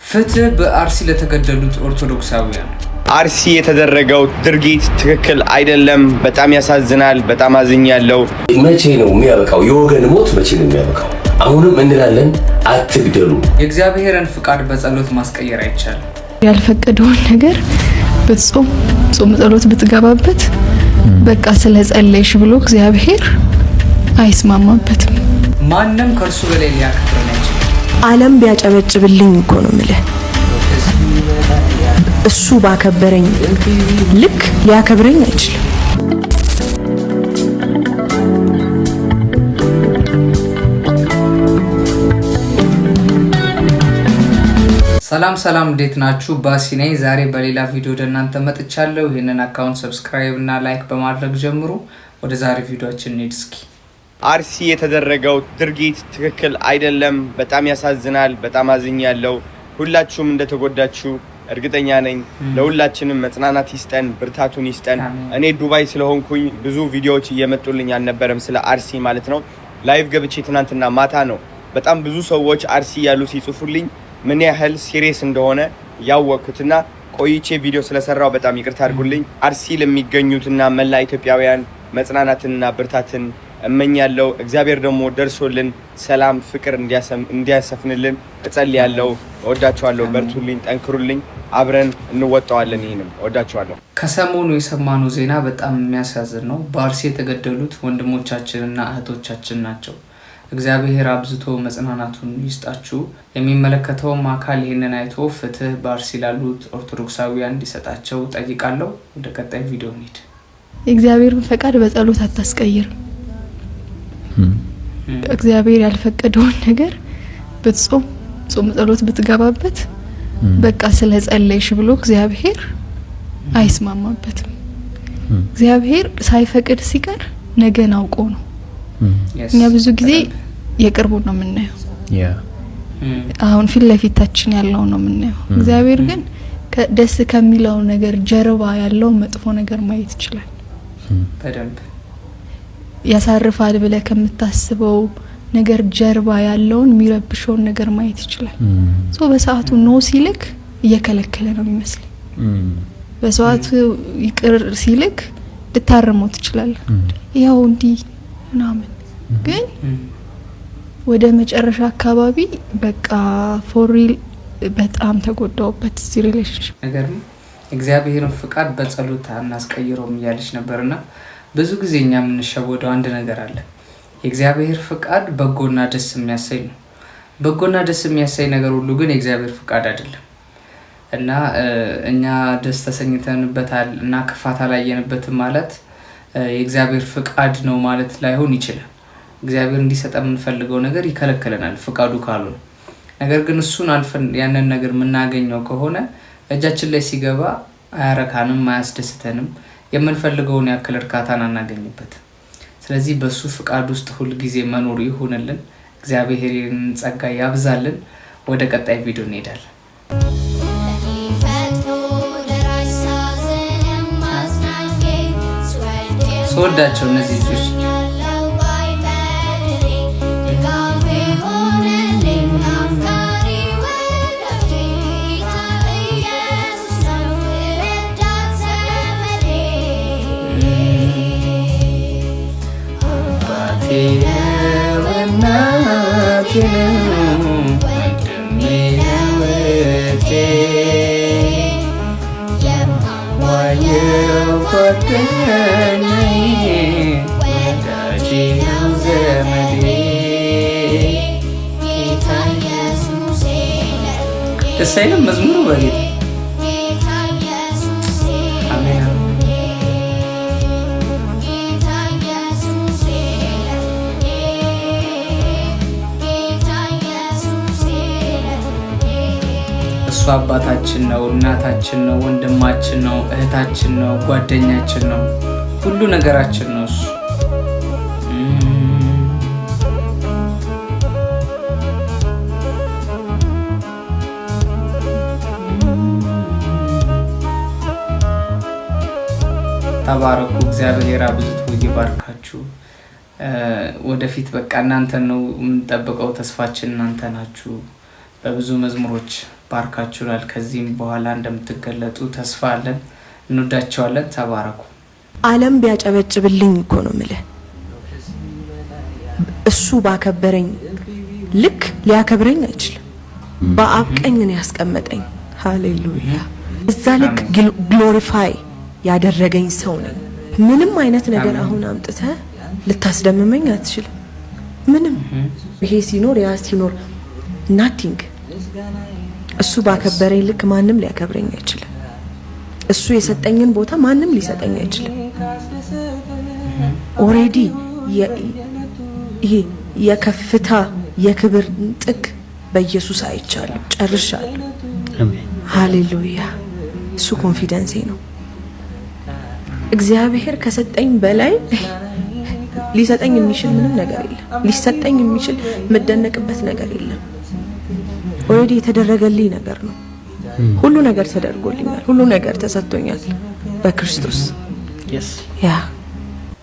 ፍትህ በአርሲ ለተገደሉት ኦርቶዶክሳውያን። አርሲ የተደረገው ድርጊት ትክክል አይደለም። በጣም ያሳዝናል። በጣም አዝኛለሁ። መቼ ነው የሚያበቃው? የወገን ሞት መቼ ነው የሚያበቃው? አሁንም እንላለን አትግደሉ። የእግዚአብሔርን ፍቃድ በጸሎት ማስቀየር አይቻልም። ያልፈቀደውን ነገር ብትጾም፣ ጾም ጸሎት ብትገባበት፣ በቃ ስለ ጸለይሽ ብሎ እግዚአብሔር አይስማማበትም። ማንም ከእርሱ በላይ ሊያከብረን አይችልም። ዓለም ቢያጨበጭብልኝ እኮ ነው የምልህ፣ እሱ ባከበረኝ ልክ ሊያከብረኝ አይችልም። ሰላም ሰላም፣ እንዴት ናችሁ? ባሲ ነኝ። ዛሬ በሌላ ቪዲዮ ወደ እናንተ መጥቻለሁ። ይህንን account subscribe እና like በማድረግ ጀምሩ። ወደ ዛሬ ቪዲዮችን እንሂድ እስኪ። አርሲ የተደረገው ድርጊት ትክክል አይደለም። በጣም ያሳዝናል። በጣም አዝኛለሁ። ሁላችሁም እንደተጎዳችሁ እርግጠኛ ነኝ። ለሁላችንም መጽናናት ይስጠን፣ ብርታቱን ይስጠን። እኔ ዱባይ ስለሆንኩኝ ብዙ ቪዲዮዎች እየመጡልኝ አልነበረም፣ ስለ አርሲ ማለት ነው። Live ገብቼ ትናንትና ማታ ነው በጣም ብዙ ሰዎች አርሲ ያሉ ሲጽፉልኝ ምን ያህል serious እንደሆነ ያወቅኩትና ቆይቼ ቪዲዮ ስለሰራው በጣም ይቅርታ አድርጉልኝ። አርሲ ለሚገኙትና መላ ኢትዮጵያውያን መጽናናትንና ብርታትን እመኛለሁ። እግዚአብሔር ደግሞ ደርሶልን ሰላም፣ ፍቅር እንዲያሰፍንልን እጸልያለሁ። እወዳችኋለሁ። በርቱልኝ፣ ጠንክሩልኝ። አብረን እንወጣዋለን። ይህንም እወዳችኋለሁ። ከሰሞኑ የሰማነው ዜና በጣም የሚያሳዝን ነው። በአርሲ የተገደሉት ወንድሞቻችንና እህቶቻችን ናቸው። እግዚአብሔር አብዝቶ መጽናናቱን ይስጣችሁ። የሚመለከተውም አካል ይህንን አይቶ ፍትህ በአርሲ ላሉት ኦርቶዶክሳውያን እንዲሰጣቸው ጠይቃለሁ። ወደ ቀጣይ ቪዲዮ እንሂድ። የእግዚአብሔርን ፈቃድ በጸሎት አታስቀይርም። እግዚአብሔር ያልፈቀደውን ነገር ብትጾም፣ ጾም ጸሎት ብትገባበት፣ በቃ ስለ ጸለይሽ ብሎ እግዚአብሔር አይስማማበትም። እግዚአብሔር ሳይፈቅድ ሲቀር ነገን አውቆ ነው። እኛ ብዙ ጊዜ የቅርቡን ነው የምናየው። አሁን ፊት ለፊታችን ያለው ነው የምናየው። እግዚአብሔር ግን ደስ ከሚለው ነገር ጀርባ ያለው መጥፎ ነገር ማየት ይችላል። በደንብ ያሳርፋል ብለህ ከምታስበው ነገር ጀርባ ያለውን የሚረብሸውን ነገር ማየት ይችላል። So በሰዓቱ no ሲልክ እየከለከለ ነው የሚመስል፣ በሰዓቱ ይቅር ሲልክ ልታርመው ትችላለህ። ያው እንዲህ ምናምን ግን ወደ መጨረሻ አካባቢ በቃ for real በጣም ተጎዳውበት እዚህ relationship። ነገር እግዚአብሔርን ፍቃድ በጸሎት አናስቀይረውም እያለች ነበርና ብዙ ጊዜ እኛ የምንሸወደው አንድ ነገር አለ። የእግዚአብሔር ፍቃድ በጎና ደስ የሚያሰኝ ነው። በጎና ደስ የሚያሰኝ ነገር ሁሉ ግን የእግዚአብሔር ፍቃድ አይደለም እና እኛ ደስ ተሰኝተንበታል እና ክፋት አላየንበትም ማለት የእግዚአብሔር ፍቃድ ነው ማለት ላይሆን ይችላል። እግዚአብሔር እንዲሰጠ የምንፈልገው ነገር ይከለክለናል ፍቃዱ ካልሆነ። ነገር ግን እሱን አልፈን ያንን ነገር የምናገኘው ከሆነ እጃችን ላይ ሲገባ አያረካንም፣ አያስደስተንም፣ የምንፈልገውን ያክል እርካታን አናገኝበትም። ስለዚህ በእሱ ፍቃድ ውስጥ ሁል ጊዜ መኖር ይሁንልን። እግዚአብሔር ይህንን ጸጋ ያብዛልን። ወደ ቀጣይ ቪዲዮ እንሄዳለን። ስወዳቸው እነዚህ ልጆች። አባቴ ነው፣ እናቴ ነው፣ ወንድሜ ነው፣ እህቴ፣ የማዋየው ጓደኛዬ፣ ወዳጄ ነው ዘመዴ። ደስ አይልም መዝሙሩ? በጌታ አሜን። እሱ አባታችን ነው፣ እናታችን ነው፣ ወንድማችን ነው፣ እህታችን ነው፣ ጓደኛችን ነው፣ ሁሉ ነገራችን ነው እሱ። ተባረኩ። እግዚአብሔር አብዝቶ ይባርካችሁ። ወደፊት በቃ እናንተን ነው የምንጠብቀው። ተስፋችን እናንተ ናችሁ። በብዙ መዝሙሮች ባርካችሁናል። ከዚህም በኋላ እንደምትገለጡ ተስፋ አለን። እንወዳቸዋለን። ተባረኩ። ዓለም ቢያጨበጭብልኝ እኮ ነው ምልህ፣ እሱ ባከበረኝ ልክ ሊያከብረኝ አይችልም። በአብ ቀኝ ነው ያስቀመጠኝ። ሃሌሉያ! እዛ ልክ glorify ያደረገኝ ሰው ነኝ። ምንም አይነት ነገር አሁን አምጥተህ ልታስደምመኝ አትችልም። ምንም ይሄ ሲኖር ያ ሲኖር nothing። እሱ ባከበረኝ ልክ ማንም ሊያከብረኝ አይችልም። እሱ የሰጠኝን ቦታ ማንም ሊሰጠኝ አይችልም። Already ይሄ የከፍታ የክብር ጥግ በኢየሱስ አይቻለሁ፣ ጨርሻለሁ። ሃሌሉያ! እሱ confidence ኤ ነው። እግዚአብሔር ከሰጠኝ በላይ ሊሰጠኝ የሚችል ምንም ነገር የለም። ሊሰጠኝ የሚችል የምደነቅበት ነገር የለም። Already የተደረገልኝ ነገር ነው። ሁሉ ነገር ተደርጎልኛል። ሁሉ ነገር ተሰጥቶኛል በክርስቶስ፣ yeah።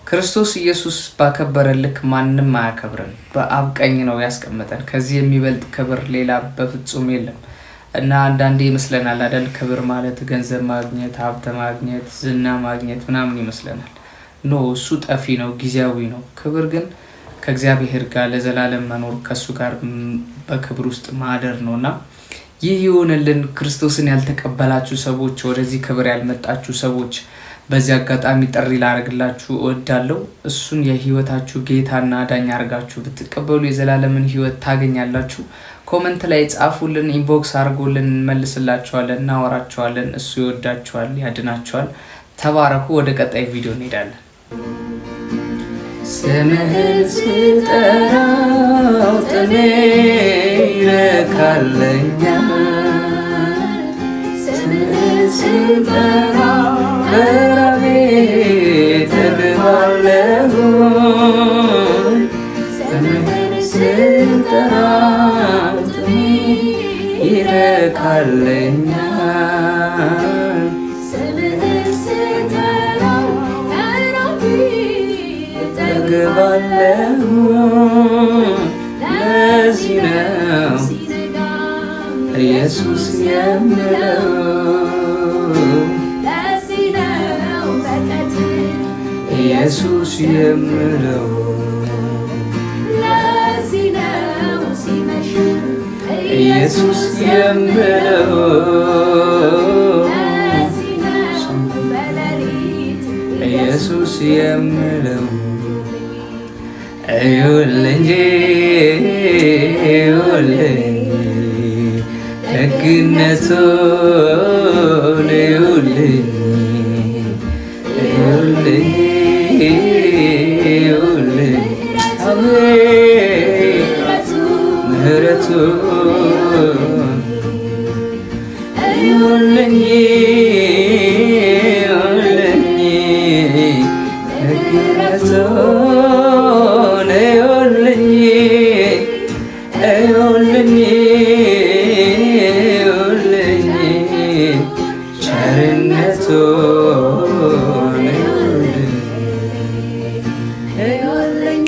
ክርስቶስ ኢየሱስ ባከበረን ልክ ማንም አያከብረን። በአብ ቀኝ ነው ያስቀመጠን። ከዚህ የሚበልጥ ክብር ሌላ በፍጹም የለም። እና አንዳንዴ ይመስለናል አይደል? ክብር ማለት ገንዘብ ማግኘት፣ ሀብት ማግኘት፣ ዝና ማግኘት ምናምን ይመስለናል። No፣ እሱ ጠፊ ነው፣ ጊዜያዊ ነው። ክብር ግን ከእግዚአብሔር ጋር ለዘላለም መኖር፣ ከእሱ ጋር በክብር ውስጥ ማደር ነው። እና ይህ ይሁንልን። ክርስቶስን ያልተቀበላችሁ ሰዎች፣ ወደዚህ ክብር ያልመጣችሁ ሰዎች በዚህ አጋጣሚ ጥሪ ላደርግላችሁ እወዳለሁ። እሱን የህይወታችሁ ጌታና አዳኝ አድርጋችሁ ብትቀበሉ የዘላለምን ህይወት ታገኛላችሁ። Comment ላይ ጻፉልን፣ inbox አድርጎልን እንመልስላችኋለን፣ እናወራችኋለን። እሱ ይወዳችኋል፣ ያድናችኋል። ተባረኩ። ወደ ቀጣይ ቪዲዮ እንሄዳለን። ስምህን ስጠራው ጥሜ ይረካለኛል። ስምህን ስጠራው በራቤ ጠግባለሁ። ስምህን ስጠራው ጥሜ ይረካለኛል። ስምህን ስጠራው በራቤ ጠግባለሁ። ለዚህ ነው ሲነጋም ኢየሱስ የምለው። ለዚህ ነው በቀትር ኢየሱስ የምለው። ለዚህ ነው ሲመሽም ኢየሱስ የምለው። ለዚህ ነው በሌሊት ኢየሱስ የምለው። እዩልኝ፣ እዩልኝ ደግነቱን፣ እዩልኝ፣ እዩልኝ፣ እዩልኝ፣ አቤት ምሕረቱን፣ እዩልኝ፣ እዩልኝ ደግነቱን፣ እዩልኝ፣ እዩልኝ፣ እዩልኝ ቸርነቱን፣ እዩልኝ።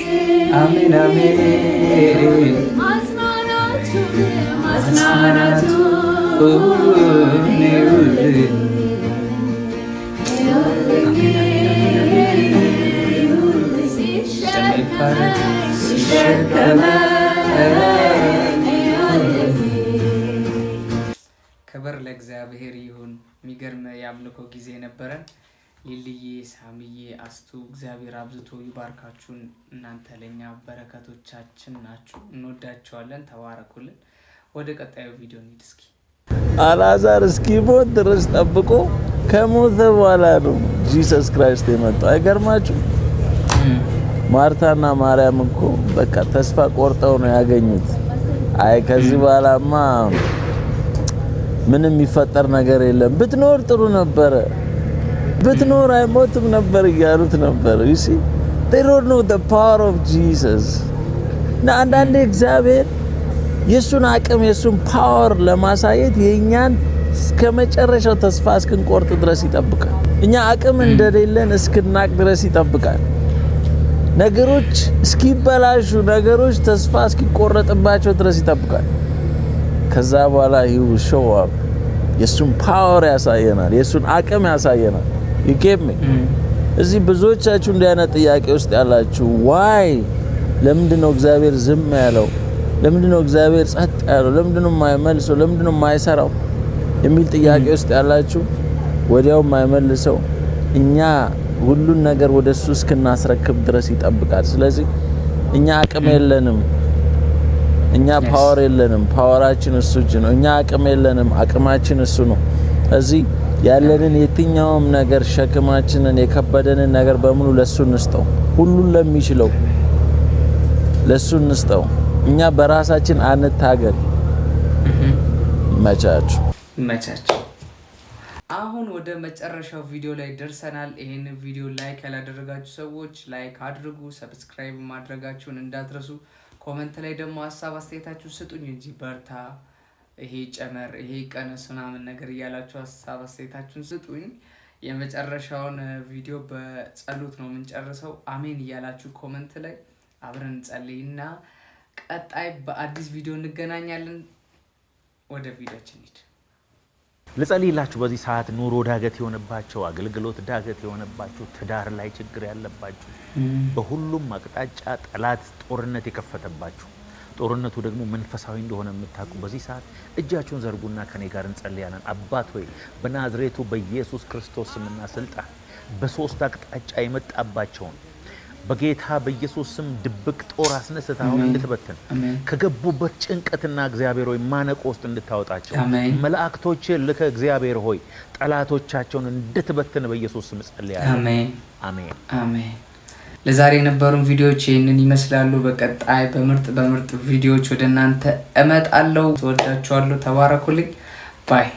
አሜን አሜን። ማጽናናቱን ማጽናናቱን እዩልኝ። ሲሸከመኝ ሲሸከመኝ። ክብር ለእግዚአብሔር ይሁን። የሚገርም የአምልኮ ጊዜ ነበረን። ሊልዬ፣ ሳምዬ፣ አስቱ፣ እግዚአብሔር አብዝቶ ይባርካችሁን። እናንተ ለእኛ በረከቶቻችን ናችሁ። እንወዳችኋለን። ተባረኩልን። ወደ ቀጣዩ ቪዲዮ እንሂድ እስኪ። አልዓዛር እስኪሞት ድረስ ጠብቆ ከሞተ በኋላ ነው Jesus Christ የመጣው። አይገርማችሁ? ማርታና ማርያም እኮ በቃ ተስፋ ቆርጠው ነው ያገኙት። አይ፣ ከዚህ በኋላማ ምንም የሚፈጠር ነገር የለም፣ ብትኖር ጥሩ ነበረ፣ ብትኖር አይሞትም ነበር እያሉት ነበር። You see, they don't know the power of Jesus። እና አንዳንዴ እግዚአብሔር የእሱን አቅም፣ የእሱን power ለማሳየት የእኛን እስከ መጨረሻው ተስፋ እስክንቆርጥ ድረስ ይጠብቃል። እኛ አቅም እንደሌለን እስክናቅ ድረስ ይጠብቃል። ነገሮች እስኪበላሹ፣ ነገሮች ተስፋ እስኪቆረጥባቸው ድረስ ይጠብቃል። ከዛ በኋላ he will show up። የእሱን power ያሳየናል፣ የእሱን አቅም ያሳየናል። You get me? እዚህ ብዙዎቻችሁ እንዲህ አይነት ጥያቄ ውስጥ ያላችሁ፣ why? ለምንድን ነው እግዚአብሔር ዝም ያለው? ለምንድን ነው እግዚአብሔር ጸጥ ያለው? ለምንድን ነው የማይመልሰው? ለምንድን ነው የማይሰራው የሚል ጥያቄ ውስጥ ያላችሁ፣ ወዲያው የማይመልሰው እኛ ሁሉን ነገር ወደ እሱ እስክናስረክብ ድረስ ይጠብቃል። ስለዚህ እኛ አቅም የለንም፣ እኛ power የለንም። Power ኣችን እሱ እጅ ነው። እኛ አቅም የለንም፣ አቅማችን እሱ ነው። እዚህ ያለንን የትኛውም ነገር፣ ሸክማችንን፣ የከበደንን ነገር በሙሉ ለሱ እንስጠው። ሁሉን ለሚችለው ለሱ እንስጠው። እኛ በራሳችን አንታገል። መቻችሁ። ይመቻቸው። አሁን ወደ መጨረሻው ቪዲዮ ላይ ደርሰናል። ይህንን ቪዲዮ like ያላደረጋችሁ ሰዎች like አድርጉ፣ subscribe ማድረጋችሁን እንዳትረሱ። Comment ላይ ደግሞ ሀሳብ አስተያየታችሁ ስጡኝ እንጂ፣ በርታ፣ ይሄ ጨመር፣ ይሄ ቀነስ ምናምን ነገር እያላችሁ ሀሳብ አስተያየታችሁን ስጡኝ። የመጨረሻውን ቪዲዮ በጸሎት ነው የምንጨርሰው። አሜን እያላችሁ comment ላይ አብረን እንጸልይና ቀጣይ በአዲስ ቪዲዮ እንገናኛለን። ወደ ቪዲዮችን ሂድ። ልጸልይላችሁ በዚህ ሰዓት። ኑሮ ዳገት የሆነባቸው፣ አገልግሎት ዳገት የሆነባችሁ፣ ትዳር ላይ ችግር ያለባችሁ፣ በሁሉም አቅጣጫ ጠላት ጦርነት የከፈተባችሁ፣ ጦርነቱ ደግሞ መንፈሳዊ እንደሆነ የምታውቁ፣ በዚህ ሰዓት እጃችሁን ዘርጉና ከኔ ጋር እንጸልያለን። አባት ሆይ፣ በናዝሬቱ በኢየሱስ ክርስቶስ ስምና ስልጣን በሶስት አቅጣጫ የመጣባቸውን በጌታ በኢየሱስ ስም ድብቅ ጦር አስነስተህ አሁን እንድትበትን፣ ከገቡበት ጭንቀትና እግዚአብሔር ሆይ ማነቆ ውስጥ እንድታወጣቸው፣ መላእክቶች ልከህ እግዚአብሔር ሆይ ጠላቶቻቸውን እንድትበትን በኢየሱስ ስም እጸልያለሁ። አሜን። አሜን። ለዛሬ የነበሩን ቪዲዮዎች ይህንን ይመስላሉ። በቀጣይ በምርጥ በምርጥ ቪዲዮዎች ወደ እናንተ እመጣለሁ። ተወዳችኋለሁ። ተባረኩልኝ። Bye.